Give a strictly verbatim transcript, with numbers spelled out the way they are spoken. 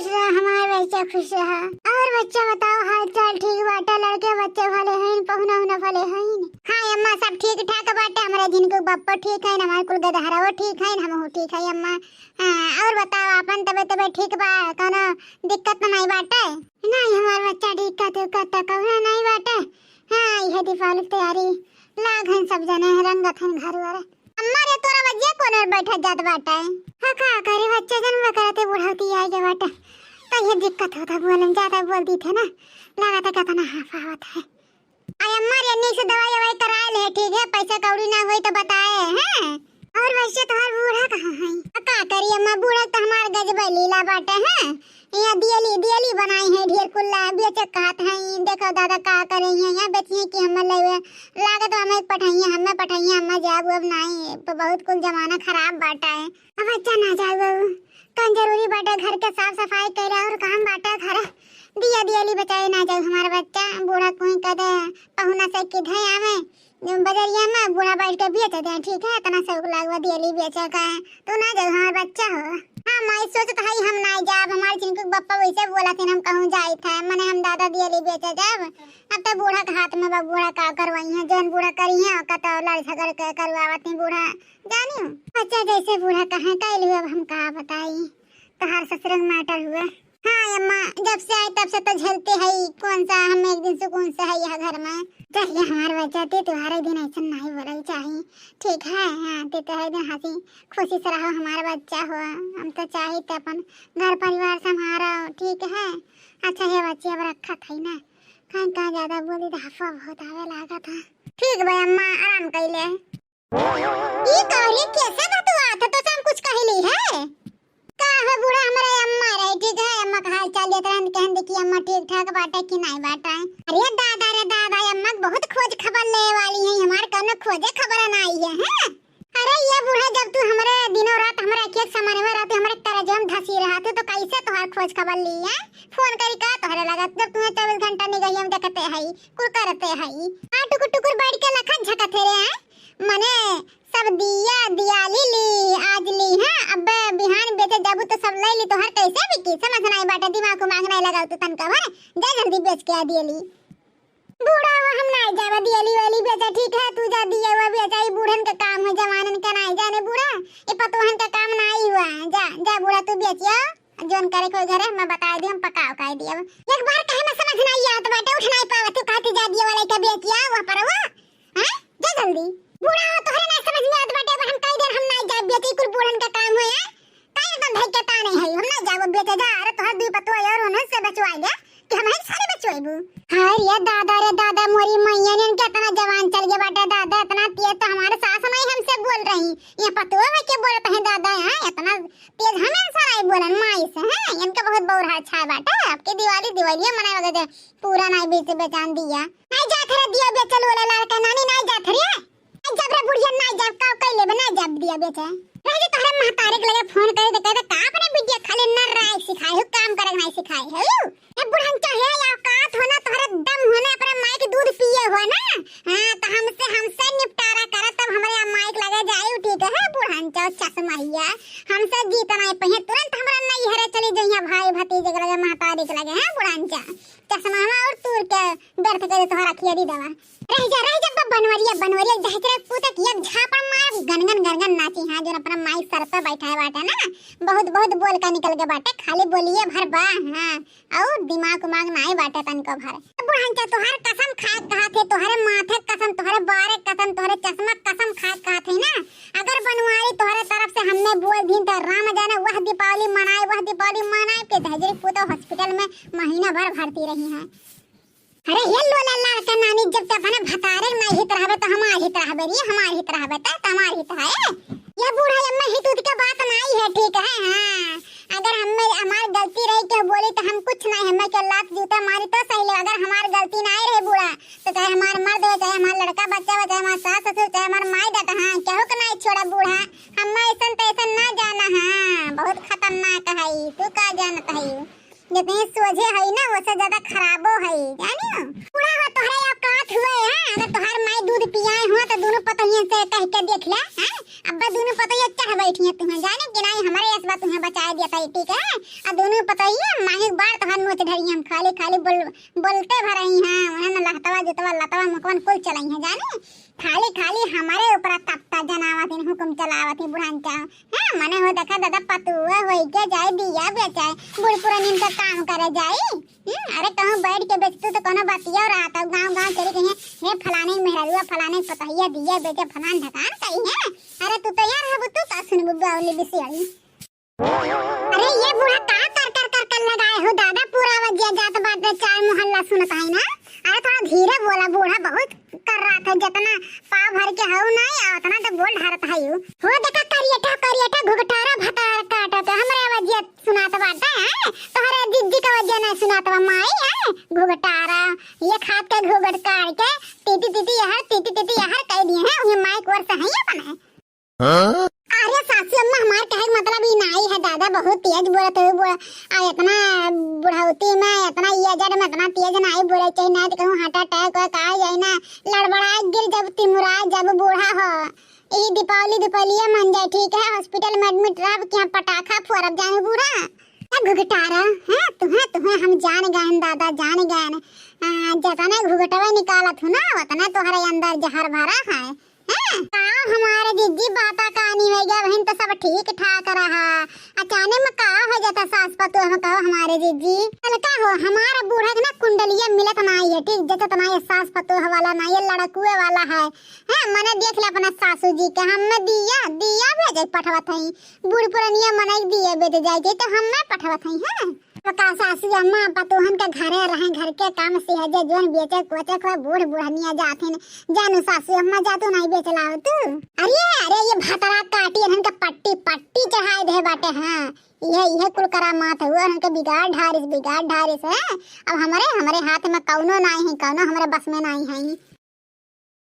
रहा, हमार बच्चा खुश रहा। और बच्चा बताओ, हाल चाल ठीक बाटे? लड़के बच्चे भले हईन, पहुना उहुना भले हईन? हाँ अम्मा, सब ठीक ठाक बाटे। हमरे जिनको बप्पा ठीक हईन, हमार कुल गदहरवो ठीक हईन, हमहू ठीक हई अम्मा। हाँ, और बताओ, आपन तबे तबे ठीक बा, कौनो दिक्कत तो नहीं बाटे? नहीं, हमार बच्चा दिक्कत उक्कत तो कौनो नहीं बाटे। हाँ, यह दीपावली की तैयारी लाग हन सब जने, रंगत हन घर वर। अम्मा रे, तोरा वजिया कौन ओर बैठा जात बाटे? हाँ, का करे बच्चा, जन बकराते बुढ़ौती आ गया बाटे, तो ये दिक्कत होता, बोलन ज्यादा बोल दी थे ना, लगा था कितना हाफ आवत है। आई अम्मा रे, नीक से दवाई ववाई कराए ले, ठीक है, पैसा कौड़ी ना होई तो बताए, हैं? और वैसे तोहार बूढ़ा कहाँ है? आ, का करी अम्मा, बूढ़ा तो हमार गजबे लीला बाटे, हैं? यहाँ दियली, दियली बनाई है, ढेर कुल्ला बेचे कहत है। देखो दादा, का करे हैं, यहाँ बेचिए कि हमें लेवे, लागत हमें पठाइए, हमें पठाइए, हमें जाब अब नहीं, ब-, बहुत कुल जमाना खराब बाटा है। अब बच्चा ना जाओ, कौन जरूरी बाटे घर के साफ सफाई करे और काम बाटे घर, दिया दियली बचाए ना जाओ हमार बच्चा, बूढ़ा कोई कदे पहुना से किधे आवे, बजरिया में बूढ़ा बैठ के बेच दे, ठीक है, इतना शौक लागवा दियली बेचे का है, तू ना जाओ, हमार बच्चा हो। हाँ माई, सोचत हई हम ना जाब, हमार चिंकू के बप्पा वैसे बोला थे, हम कहूँ जाइत है, मने हम दादा दियली बेचे जाब, अब तो बूढ़ा के हाथ में बा, बूढ़ा का करवाई है, जौन बूढ़ा करी है, ओका तो लड़ झगड़ के करवावत है बूढ़ा, जानियो। बच्चा जैसे बूढ़ा कहे कैल हुए, अब हम का बताई, तोहार ससुर के मैटर हुए। हाँ अम्मा, जब से आए तब से तो झेलते है, कौन सा हम एक दिन सुकून से है यह घर में। चलिए हमार बच्चा, ते तोहार एक दिन ऐसा नहीं बोलल चाही, ठीक है? हाँ, ते तोहार एक दिन हंसी खुशी से रहो हमार बच्चा हो, हम तो चाही ते अपन घर परिवार संभारो, ठीक है? अच्छा है बच्ची, अब रखा था ना, कहीं कहाँ ज्यादा बोली तो हफवा बहुत आवे लागा था। ठीक बा अम्मा, आराम कैले। ई तोहरे कैसे बतुआत है, तो हम कुछ कहली है? का हो बूढ़ा, हमरे अम्मा रहे, ठीक है, अम्मा का हाल चाल लेत रहन, कहन दे कि अम्मा ठीक ठाक बाटे कि नहीं बाटे। अरे दादा रे दादा, अम्मा के बहुत खोज खबर ले वाली है, हमार कौनो खोजे खबर ना आई है, हैं? अरे ये बूढ़ा, जब तू हमरे दिनों रात हमरे अखिया के सामने में रहते, हमरे करेजवा में धसी रहा, तू तो कैसे तोहार खोज खबर ली है? फोन करी का तोहरे लगत, जब तुम्हें चौबीस घंटा निगहिया में देखते हई, कुल करते हई। आ टुकुर टुकुर बैठ के लखा झकत है रे, हैं? मने सब दिया दियाली ली, आज ली, हाँ, अबे बिहान बेचे जाबू तो सब ले ली, तोहर कैसे बिकी? समझ नहीं बाटे, दिमाग उमाग नहीं लगाओ तू तनका भर, जा जल्दी बेच के आ दियली। बूढ़ा हो, हम नहीं जाबा दियली वाली बेचा, ठीक है, तू जा दिया हुआ बेचा, ई बूढ़न का काम है, जवानन का नहीं जाने बूढ़ा, ये पतोहन का काम नहीं हुआ, जा, जा बूढ़ा तू बेचिया, जौन करे कोई घरे, मैं बता दी, हम पकाओ काई दिया। एक बार कहे में समझ नहीं आवत बाटे, उठ नहीं पावत, तू कहती जा दिया वाला का बेचिया, वहाँ पर हुआ। हैं? जा जल्दी। बूढ़ा हो, तोहरे ना समझ में आवत बाटे, अब हम कई देर हम ना जाब बेचे, कुल बूढ़न का काम है, हैं? काहे एकदम धइके ताने है, हम ना जाब बेचे, जा, अरे तोहर दुई पतोह और उन्हन से बचवाई ले, कि हम ही सारे बचवाइबू। हाय रे दादा रे दादा, मोरी मैया ने इनके इतना जवान चल गया बाटे दादा, इतना तेज तो हमारे सास नहीं हमसे बोल रही, ये पतोह है के बोलत है दादा, हैं? इतना तेज हम इनसे नहीं बोलन माई से, हैं? इनके बहुत बौर हार छाए बाटे, आपके दिवाली, दिवालिया मनाए वगैरह पूरा नहीं बेचे बेचान दिया। नहीं जात रे दिया बेचल वाला लड़का नानी, नहीं जात रे। नहीं जब रे बुढ़िया, नहीं जब का कैले बे, नहीं जब दिया बेचे। रह जे तोहरे महतारे के लगे फोन करे तो कहते का अपने बिटिया खाली नर्राए सिखाए हो, काम करे नहीं सिखाए हो। ए बुढ़न चाहे औकात हो ना, तोहरे दम हो ना, अपने माई के दूध पिए हो ना। हाँ, तो हमसे, हमसे निपटारा करा, तब हमारे माई के लगे जाए, ठीक है बुढ़न चाहे चश्मैया। हमसे जीत नहीं पइहे, तुरंत हमरा नैहरे चली जइहे भाई भतीजे के लगे, महतारी के लगे, हैं बुढ़न चाहे। चश्मा और तूर के व्यर्थ करे तोहरा खिया दी दवा। रह जा, रह जा, बा बनवरिया, बनवरिया, जहचरे पूतक एक झापड़ मार, गनगन, गनगन नाची। हाँ, जोन अपना माई सर पे बैठाए बाटे ना, बहुत, बहुत बोल का निकल के बाटे, खाली बोलिए भर बा। हाँ, और दिमाग उमाग नाई बाटे तनको भर। बुढ़नचा, तोहर कसम खाए कहा थे, तोहरे माथे कसम, तोहरे बारे कसम, तोहरे चश्मा कसम खाए कहा थे ना, अगर बनवारी तोहरे तरफ से हमने बोल दीन तो राम जाने वह दीपावली मनाए, वह दीपावली मनाए के धजरी पूतो हॉस्पिटल में महीना भर भर्ती रही है। अरे हे लोला लाल के नानी, जब ते अपने भतारे के नाई हित रहबे तो हमार हित रहबे रे, हमार हित रहबे त, त हमार हित है। ये बूढ़ा अम्मा हित उत के बात नाई है, ठीक है? हाँ, अगर हमें, हमार गलती रही के बोली तो हम कुछ नहीं, हमें के लात जूता मारी तो सही ले, अगर हमार गलती नाई रहे बूढ़ा तो चाहे हमार मर्द हो, चाहे हमार लड़का बच्चा हो, चाहे हमार सास ससुर, चाहे हमार माई डट, हाँ, केहू के नाई छोड़ा बूढ़ा। हमें ऐसन तैसन ना जाना, हाँ, बहुत खतरनाक है, तू का जानत है? जितनी सोझे है ना, ओसे ज्यादा खराबो है, जानियो। बूढ़ा हो तोहरे आप बात हुए है, अगर तोहार माई दूध पियाए हुआ तो दोनों पतोहियन से कह के देख ले, हैं? अब्बा दोनों पतोहिया चढ़ बैठी हैं तुहें, जाने कि नाहीं, हमरे यस बा तुहें बचाए दिया था, ठीक है? आ दोनों पतोहिया माही बार तोहार नोच ढरी हम, खाली खाली बोल, बोलते भरही हैं, उन्हें न लहतवा, जुतवा, लतवा, मुकवन कुल चलाई हैं, जाने? खाली खाली हमरे ऊपर तख्ता जनावत हैं, हुकुम चलावत हैं बुढ़ान चाहो। हाँ, मने हो देखा दादा, पतुआ होई के जाए, दिया बेचाए, बूढ़ पुरानिन का काम करे जाई। हम्म, अरे कहूँ बैठ के बेचतू तो कोनो बतिया रहत, गाँव गाँव चली गई है, "हे फलाने मेहररुआ, फलाने पतहिया, दिया बेचे फलान ढकान कही है।" अरे तू तो यार हबू, तू का सुनबू बावली बिसियाली। अरे ये बूढ़ा का कर कर कर कर लगाए हो दादा, पूरा आवाजिया जात बाटे, चार मोहल्ला सुनत है ना। अरे थोड़ा धीरे बोला, बूढ़ा बहुत कर रहा था, जितना पाव भर के हऊ नहीं, आ उतना तो बोल ढारत है यू। हो देखा करियठा, करियठा घुघटारा भतार काटत, हमरे आवाजिया सुनात बाटे, हैं? तोहरे जिज्जी का आवाजिया नहीं सुनात बा, माई, हैं? घुघटारा, ये खात के घुघट काट के, तीती तीती यहर, तीती तीती यहर कह दिए हैं, ये माई कोर से है ये बने। हाँ? अरे सासू अम्मा, हमार कहे के मतलब ई नाई है दादा, बहुत तेज बोलत हो, बोल, आ इतना बुढ़ौती में, इतना एजड में इतना तेज नाई बोले चाहिए, ना तो कहूँ हार्ट अटैक हो, का जाए ना, लड़बड़ा गिर जब तिमुरा जब बूढ़ा हो। ई दीपावली दीपावलिया मन जाए, ठीक है, हॉस्पिटल में एडमिट रहब, क्या पटाखा फोड़ब जाने बूढ़ा। ए घुघटारा, हैं, तुहें, तुहें हम जान गए दादा, जान गए। आ, जतने घुघटवा निकालत हो ना, उतने तोहरे अंदर जहर भरा है। हैं? का हमारे जिज्जी बाता कानी हो गया, बहन तो सब ठीक ठाक रहा। अचानक में का हो जाता सास पतोह में, कहो हमारे जिज्जी। कल का हो, हमारे बूढ़ा के ना कुंडलिया मिलत नाई है, ठीक, जैसे तुम्हारे सास पतोह वाला नाई है, लड़कुए वाला है। हैं, मने देख ले अपना सासू जी के, हम में दिया, दिया भेजे पठवत हई। बूढ़ पुरनिया मनई दिए बेच जाए के, तो हम ना पठवत हई, हैं? तो का सासू अम्मा पतोहन के घरे रहे, घर के काम से है जे जोन बेचे कोचे कोई बूढ़ बुढ़निया जाथिन, जानू सासू अम्मा जा तू नहीं बेच लाओ तू। अरे, अरे, ये भतरा काटी इन्हन के पट्टी, पट्टी चढ़ाए दे बाटे, हाँ। यह, यह कुल करामात हुआ, इनके बिगाड़ ढारिस, बिगाड़ ढारिस है। अब हमरे, हमरे हाथ में कौनो नाई है, कौनो हमरे बस में नाई है।